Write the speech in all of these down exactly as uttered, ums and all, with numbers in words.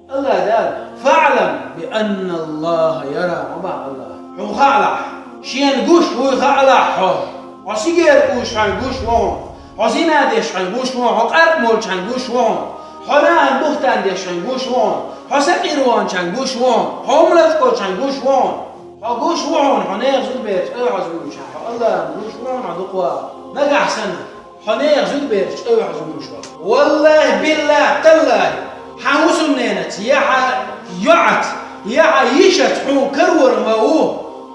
Аллах Дала: «فاعلم بأن الله يرى», ма боху Аллах. Хьуна хаалахь, шена гуш вуй хаалахь хьо. Хьо сигера кхуьйсуш хьайна гуш ву хьуна. Хьо зина деш хьайна гуш ву хьуна. Хьо къаркъа молуш хьайна гуш ву хьуна. Хьо нахана буьхтан деш хьайна гуш ву хьуна. Хьо сакъерван хьайна гуш ву хьуна. Хьо хӀума лачкъош хьайна гуш ву хьуна. Хьо гуш ву хьуна, хьо нехан зудабераш тӀе хьожуш ву хьуна. Хьо Аллахна гуш ву хьуна, хьо дукха вахна. Нагахь санна хьо нехан зудабераш тӀе хьожуш ву хьуна. Валлахи, биллахи, таллахи, хьан хӀусамненаца, я хьан йоӀаца, я хьан йишица хьуна карор ма ву,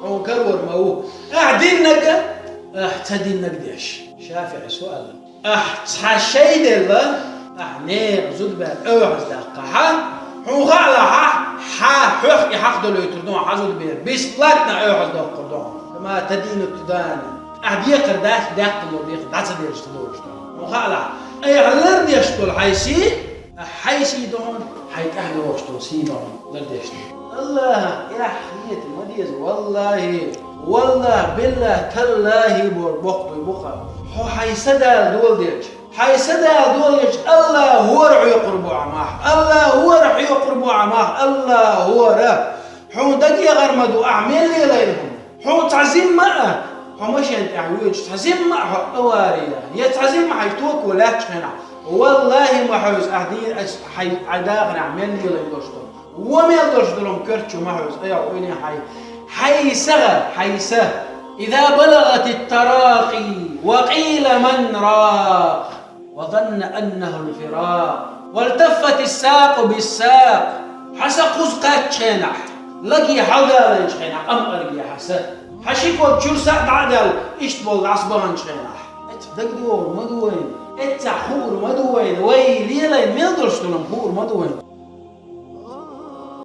хьуна карор ма ву. Ахь диннарг, ахь ца диннарг деш. ШафиӀис аьлла: «Ахь цхьа шай делла, ахь нехан зудабер оьхьаздаккхахь, хьуна хаалахь, хьан хьоьх и хьакъ долуьйтур ду хьан зудабер, бесплатно оьхьаздоккхур ду хьуна. Кама тадину тудан. Ахь декхар дац, даьккхина долу декхар дӀа ца делча ца долуш ду хьуна. Хьуна хаалахь, айхьа лардеш долу хьайн сий, ахь хьайн сий ду хьуна, хьайн тӀехь догӀуш долу сий ду хьуна лардеш долу». Аллахах эхь хета ма деза, валлахи, валлахи, биллахи, таллахи, боху, боху дуй бу-кх. Хьо хьайн са Дала доладелча, хьайн са Дала доладелча, Аллах хӀора хьоькхур бу ахь мах, Аллах хӀора хьоькхур бу ахь мах, Аллах хӀора. Хьуна дагегӀар ма ду, ахь мел лелайна хьуна. Хьуна цхьа зимма а, хьо машен тӀехь воьдуш, цхьа зимма а хьо авария, я цхьа зимма хьайн токо лаьттачу хенахь, валлахи, ма хьевза ахь дийна ас хьайн, хьайн дахарехь мел лелайна долуш долу. Вон мел долуш долу хӀума коьртачу ма хьевза, айхьа ойла е хьайн, хьайн са гӀа, хьайн са. إذا بلغت التراقي وقيل من راق وظن أنه الفراق والتفت الساق بالساق. Хьан са кхуза кхаьччу хенахь, лаге хьалдалайначу хенахь, къам арге хьан са. Хьан ши ког чуьра са а дӀа а даьлла, иштта болу дӀасабаханчу хенахь. Эццахь дагадогӀур ма ду вайна, эццахь хуур ма ду вайна, вай лелайна мел долуш долу хӀума хуур ма ду вайна.